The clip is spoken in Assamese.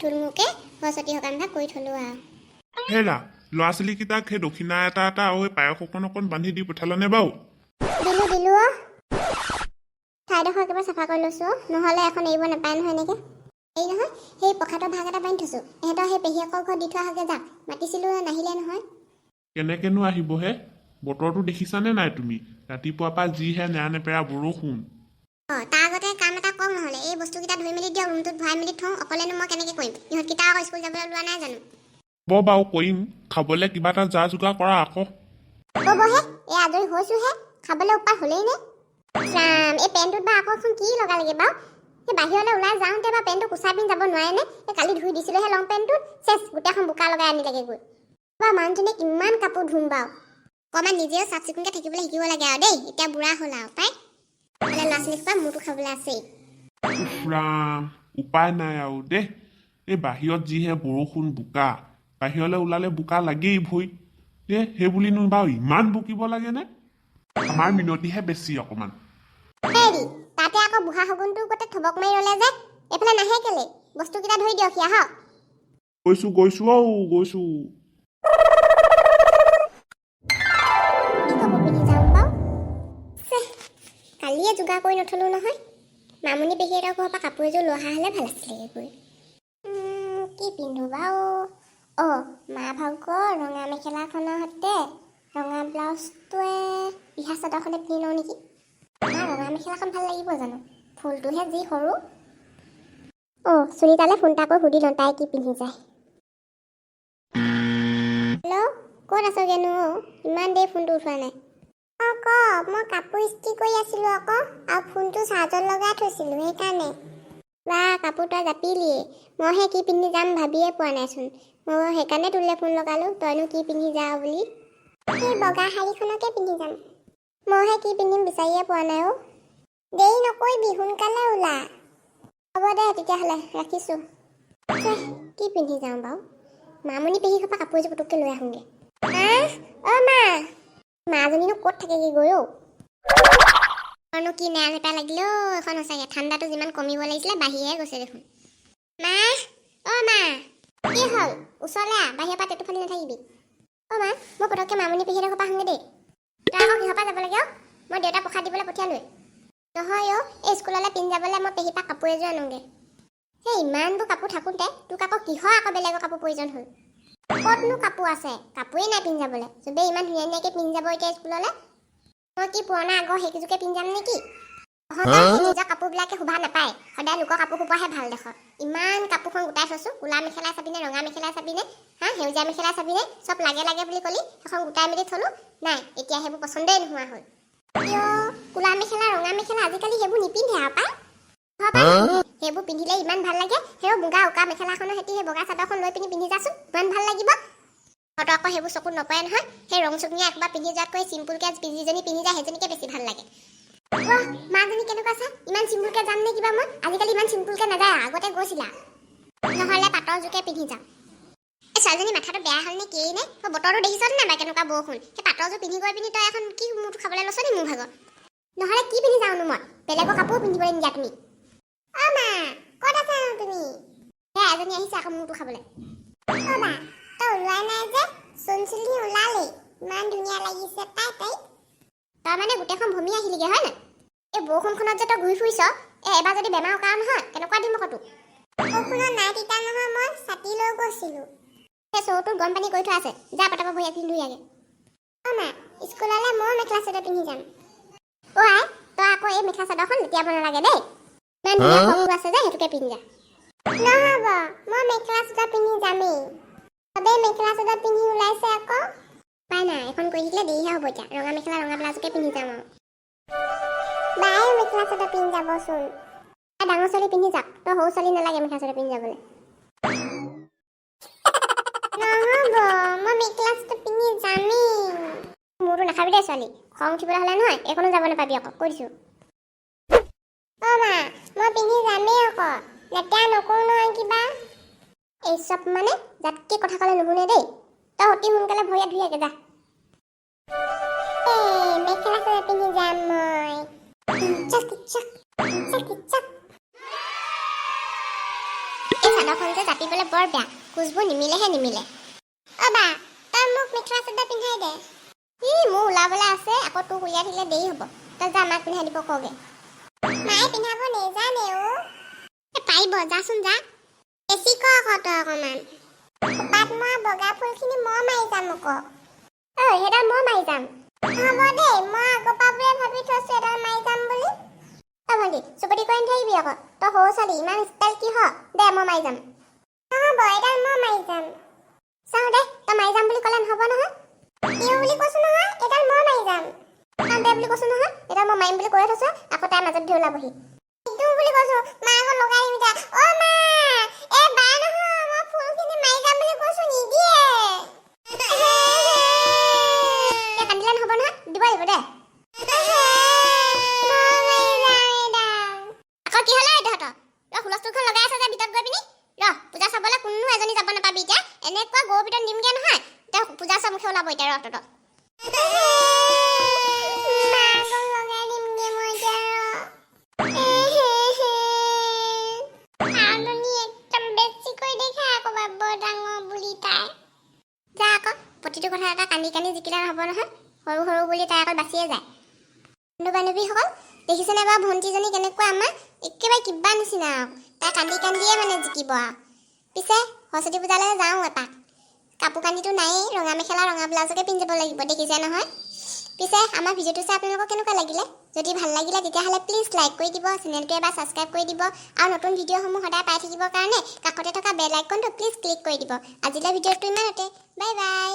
থুলমূলকৈ সৰস্বতী সকামভাগ কৰি থলোঁ আৰু। হেৰা, ল'ৰা ছোৱালীকেইটাক সেই দক্ষিণা এটা এটা আৰু সেই পায়স অকণ অকণ বান্ধি দি পঠালানে বাৰু? দিলোঁ দিলোঁ অ'। ঠাইডোখৰ একেবাৰে চাফা কৰি লৈছোঁ অ'। নহ'লে এখন এৰিব নাপায় নহয় এনেকৈ। এই নহয়, সেই প্ৰসাদৰ ভাগ এটা বান্ধি থৈছোঁ, ইহঁতৰ সেই পেহীয়েকৰ ঘৰত দি থৈ আহাগৈ যাক। মাতিছিলোঁ, নাহিলে নহয়। কেনেকেনো আহিবহে? বতৰটো দেখিছানে নাই তুমি? ৰাতিপুৱাৰ পৰা যিহে নেৰা নেপেৰা বৰষুণ। অঁ, তাৰ আগতে কাম এটা কওঁ নহ'লে। এই বস্তুকেইটা ধুই মেলি দিয়ক, ৰুমটোত ভৰাই মেলি থওঁ। অকলেনো মই কেনেকৈ কৰিম? ইহঁতকেইটা আকৌ স্কুল যাবলৈ ওলোৱা নাই জানো? হ'ব বাৰু, কৰিম। খাবলৈ কিবা এটা যা যোগাৰ কৰা আকৌ। ৰ'বহে, এই আজৰি হৈছোহে। খাবলৈ উপায় হ'লেই নে? ৰাম, এই পেণ্টটোত বা আকৌ এখন কি লগালেগে বাৰু? সেই বাহিৰলৈ ওলাই যাওঁতে বা পেণ্টটো কোচাই পিন্ধি যাব নোৱাৰেনে? এই কালি ধুই দিছিলোহে লং পেণ্টটোত, চেচ গোটেইখন বোকা লগাই আনিলেগে গৈ। বা মানুহজনীক কিমান কাপোৰ ধুম বাৰু? অকণমান নিজেও চাফ চিকুণকৈ থাকিবলৈ শিকিব লাগে আৰু দেই। এতিয়া বুঢ়া হ'ল আৰু পাই নহ'লে ল'ৰা ছোৱালীক পৰা মূৰটো খাবলৈ আছেই। উফ ৰাম, উপায় নাই আৰু দেই। এই বাহিৰত যিহে বৰষুণ, বোকা, বাহিৰলৈ ওলালে বোকা লাগেই ভৰিত। দে, সেই বুলিনো বাৰু ইমান বকিব লাগেনে? আমাৰ মিনতিহে বেছি অকণমান। হেৰি, তাতে আকৌ বুঢ়া শগুনটো গোটেই থবক মাৰি ৰ'লে যে, এইফালে নাহে কেলে? বস্তুকেইটা ধৰি দিয়ক সি, আহক। গৈছো গৈছো ঔ, গৈছো। কি কাপোৰ পিন্ধি যাম বাৰু? চেহ, কালিয়ে যোগাৰ কৰি নথলো নহয়। মামুনি পেহীহঁতৰ ঘৰৰ পৰা কাপোৰ এযোৰ লৈ অহা হ'লে ভাল আছিলে গৈ। কি পিন্ধো বাৰু? অঁ, মা ভাগৰ ৰঙা মেখেলাখনৰ সৈতে ৰঙা ব্লাউজটোৱে ৰিহা চাদৰখনে পিন্ধি লওঁ নেকি? মা ৰঙা মেখেলাখন ভাল লাগিব জানো? ফুলটোহে যি সৰু। অঁ, সুনীতালৈ ফোন এটা কৰি সুধি লওঁ, তাই কি পিন্ধি যায়। হেল্ল', ক'ত আছগেনো অ'? ইমান দেৰি ফোনটো উঠোৱা নাই। অঁ, ক। মই কাপোৰ ইস্ত্ৰি কৰি আছিলোঁ আকৌ, আৰু ফোনটো চাৰ্জত লগাই থৈছিলোঁ সেইকাৰণে। বা, কাপোৰ তই জাপিলিয়ে, মইহে কি পিন্ধি যাম ভাবিয়ে পোৱা নাইচোন। মই সেইকাৰণে তোলৈ ফোন লগালোঁ, তইনো কি পিন্ধি যাৱ বুলি। সেই বগা শাড়ীখনকে পিন্ধি যাম। মইহে কি পিন্ধিম বিচাৰিয়ে পোৱা নাই অ'। দেৰি নকৰিবি, সোনকালে ওলা। হ'ব দে তেতিয়াহ'লে, ৰাখিছোঁ। ছেহ, কি পিন্ধি যাওঁ বাৰু? মামুনি পেহীৰ পৰা কাপোৰ এযোৰ পুটুককৈ লৈ আহোঁগৈ। মা, অ' মা, মাজনীনো ক'ত থাকেগৈ গৈ অ'? নো কি নেৰা নেপেৰা লাগিল অ' এখন। সঁচাকৈ ঠাণ্ডাটো যিমান কমিব লাগিছিলে, বাঢ়িহে গৈছে দেখোন। মা, অ' মা। কি হ'ল? ওচৰলৈ আহ, বাহিৰৰ পৰা টেটু ফালি নাথাকিবি। অ' মা, মই পটককৈ মামুনি পেহীহঁতৰ ঘৰৰ পৰা আহোঁগৈ দেই। তই আকৌ কিহৰ পৰা যাব লাগে অ'? মই দেউতাক প্ৰসাদ দিবলৈ পঠিয়ালোৱে নহয় অ'। এই স্কুললৈ পিন্ধি যাবলৈ মই পেহীৰ পৰা কাপোৰ এযোৰ আনোগৈ। সেই ইমানবোৰ কাপোৰ থাকোঁতে তোক আকৌ কিহৰ আকৌ বেলেগৰ কাপোৰ প্ৰয়োজন হ'ল? ক'তনো কাপোৰ আছে? কাপোৰেই নাই পিন্ধি যাবলৈ। চবেই ইমান ধুনীয়া ধুনীয়াকৈ পিন্ধি যাব এতিয়া স্কুললৈ। মই কি পুৰণা আগৰ সেইকেইযোৰকে পিন্ধি যাম নেকি? তহঁতৰ সেই নিজৰ কাপোৰবিলাকে শোভা নাপায়, সদায় লোকৰ কাপোৰ সোপাহে ভাল দেখ। ইমান কাপোৰখন গোটাই থৈছোঁ, ক'লা মেখেলা চাবিনে, ৰঙা মেখেলা চাবিনে, হা সেউজীয়া মেখেলা চাবিনে, চব লাগে লাগে বুলি ক'লি, সেইখন গোটাই মেলি থলোঁ। নাই, এতিয়া সেইবোৰ পচন্দই নোহোৱা হ'ল। কিয় ক'লা মেখেলা, ৰঙা মেখেলা আজিকালি সেইবোৰ নিপিন্ধে আৰু পাই। ঘৰৰ পৰা নিপিন্ধে। সেইবোৰ পিন্ধিলে ইমান ভাল লাগে। সেই মুগা উকা মেখেলাখনৰ সৈতে সেই বগা চাদৰখন লৈ পিনি পিন্ধি যাচোন, ইমান ভাল লাগিব। তহঁতৰ আকৌ সেইবোৰ চকুত নপৰে নহয়। সেই ৰং চুকীয়া এসোপা পিন্ধি যোৱাতকৈ চিম্পুলকে যিজনী পিন্ধি যায়, সেইজনীকে বেছি ভাল লাগে। বাহ, মাজনী কেনেকুৱা চা। ইমান চিম্পুলকে যাম নে কিবা মই? আজিকালি ইমান চিম্পুলকে নাযায়, আগতে গৈছিলা। নহ'লে পাটৰ জোকে পিন্ধি যাম। এই ছোৱালীজনী মাথাটো বেয়া হ'ল নে কি নে? তই বতৰটো দেখিছ নে নাই কেনেকুৱা বৰষুণ? সেই পাটৰযোৰ পিন্ধি গৈ পিনি তই এখন কি মূৰটো খাবলৈ লৈছ নি মোৰ ভাগৰ? নহ'লে কি পিন্ধি যাওঁনো মই? বেলেগৰ কাপোৰ পিন্ধিবলৈ নিদিয়া তুমি। অ' মা, ক'ত আছা তুমি? হে, এজনী আহিছে আকৌ মূৰটো খাবলৈ। অ' বা, তই ওলোৱা নাই যে? চোন চুলি ওলালেই, ইমান ধুনীয়া লাগিছে পাই তাইক। তই মানে গোটেইখন ভমি আহিলিগে হয় নাই? এই বৰষুণখনত যে তই ঘূৰি ফুৰিছ, এই এবাৰ যদি বেমাৰ কাৰণ নহয়, কেনেকুৱা দিম আকৌ তোক? বৰষুণত নাই তিতা নহয়, মই ছাতি লৈ গৈছিলোঁ। সেই চৰুটোত গৰম পানী কৰি থোৱা আছে, যা পটাপট ভৰি হাত ধুই আগে। অ' মা, স্কুললৈ ময়ো মেখেলা চাদৰ পিন্ধি যাম। অ' আই, তই আকৌ এই মেখেলা চাদৰখন লেটিয়াব নালাগে দেই। ইমান ধুনীয়া ফ্ৰকটো আছে যে, সেইটোকে পিন্ধি যা। নহ'ব, মই মেখেলা চাদৰ পিন্ধি যামেই। চবেই মেখেলা চাদৰ পিন্ধি ওলাইছে আকৌ। উপায় নাই, এখন কৰি থাকিলে দেৰিহে হ'ব। এতিয়া ৰঙা মেখেলা, ৰঙা ব্লাউজকে পিন্ধি যাম আৰু। বায়েও মেখেলা চাদৰ পিন্ধি যাবচোন। তই ডাঙৰ ছোৱালী, পিন্ধি যাক। তই সৰু ছোৱালী, নালাগে মেখেলা চাদৰ পিন্ধি যাবলৈ। নহ'ব, মই মেখেলা চাদৰ পিন্ধি যামেই। মূৰটো নাখাবি দেই ছোৱালী। খং উঠিবলৈ হ'লে নহয় এইখনো যাব নাপাবি আকৌ, কৈ দিছোঁ। অ' মা, মই পিন্ধি যামেই আকৌ, লেতেৰা নকৰোঁ নহয় কিবা। এই চব মানে যাতকে কথা ক'লে নুশুনে দেই। তই অতি সোনকালে ভৰি হাত ধুই আগে যা। এই মেখেলা চাদৰ পিন্ধি যাম মই। ইচ্ছাক ইচ্ছাক ইচ্ছাক ইচ্ছাক। এই চাদৰখন চাদৰখন যে জাপিবলৈ বৰ বেয়া, কোচবোৰ নিমিলেহে নিমিলে। অ' বা, তই মোক মেখেলা চাদৰ পিন্ধাই দে। ই মোৰ ওলাবলৈ আছে, আকৌ তোক উলিয়াই থাকিলে দেৰি হ'ব। তই যা, মাক পিন্ধাই দিব কগে। মায়ে পিন্ধাব নেজানে অ'। এ, পাৰিব, যাচোন যা। বেছি ক আকৌ তই অকণমান। খোপাত মৰা বগা ফুলখিনি মই মাৰি যাম আকৌ। ঐ, সেইডাল মই মাৰি যাম। হ'ব দেই, মই আগৰ পৰা বোলে ভাবি থৈছো এডাল মাৰি যাম বুলি। অ ভণ্টি, চুপতি কৰি নাথাকিবি আকৌ। তই সৰু ছোৱালী, ইমান ষ্টাইল কিহ? দে, মই মাৰি যাম। নহ'ব, এডাল মই মাৰি যাম। চাওঁ দে, তই মাৰি যাম বুলি ক'লে নহ'ব নহয়। দিওঁ বুলি কৈছো নহয়, এডাল মই মাৰি যাম। তই দে বুলি কৈছো নহয়, এডাল মই মাৰিম বুলি কৈ থৈছো, আকৌ তাইৰ মাজত ধৰি ওলাবহি। নিদিওঁ বুলি কৈছো, মা আকৌ লগাই দিম এতিয়া। অ মা, এ বা নহয়, মই ফুলখিনি মাৰি যাম বুলি কৈছো, নিদিয়ে। এতিয়া কান্দিলে নহ'ব নহয়, দিব লাগিব দে। মই মাৰি যাম এডাল। আকৌ কি হ'লে তহঁতৰ? ৰ, হুলস্থুলখন লগাই আছ যে ভিতৰত গৈ পিনি। ৰ, পূজা চাবলৈ কোনো এজনী যাব নাপাবি এতিয়া। এনেকুৱা গৰু পিটন দিমগে নহয়, এতিয়া পূজা চোৱা মুখে ওলাব এতিয়া। ৰ তহঁতৰ। মাকক লগাই দিমগে মই এতিয়া, ৰ। আলনী একদম বেছিকৈ দেখাই আকৌ বৰ ডাঙৰ বুলি তাই। যা আকৌ, প্ৰতিটো কথা এটা কান্দি কান্দি জিকিলে নহ'ব নহয়। সৰু সৰু বুলি তাই অকল বাচিয়ে যায়। বন্ধু বান্ধৱীসকল, দেখিছেনে বাৰু ভণ্টিজনী কেনেকুৱা আমাৰ? একেবাৰে কিবা নিচিনা আৰু। তাই কান্দি কান্দিয়ে মানে জিকিব আৰু। পিছে সৰস্বতী পূজালৈ যাওঁ এপাক। কাপোৰ কানিতো নায়েই, ৰঙা মেখেলা ৰঙা ব্লাউজকে পিন্ধি যাব লাগিব, দেখিছে নহয়। পিছে আমাৰ ভিডিঅ'টো চাই আপোনালোকৰ কেনেকুৱা লাগিলে? যদি ভাল লাগিলে, তেতিয়াহ'লে প্লিজ লাইক কৰি দিব, চেনেলটো এবাৰ ছাবস্ক্ৰাইব কৰি দিব আৰু নতুন ভিডিঅ'সমূহ সদায় পাই থাকিবৰ কাৰণে কাষতে থকা বেল আইকনটো প্লিজ ক্লিক কৰি দিব। আজিলৈ ভিডিঅ'টো ইমানতে, বাই বাই।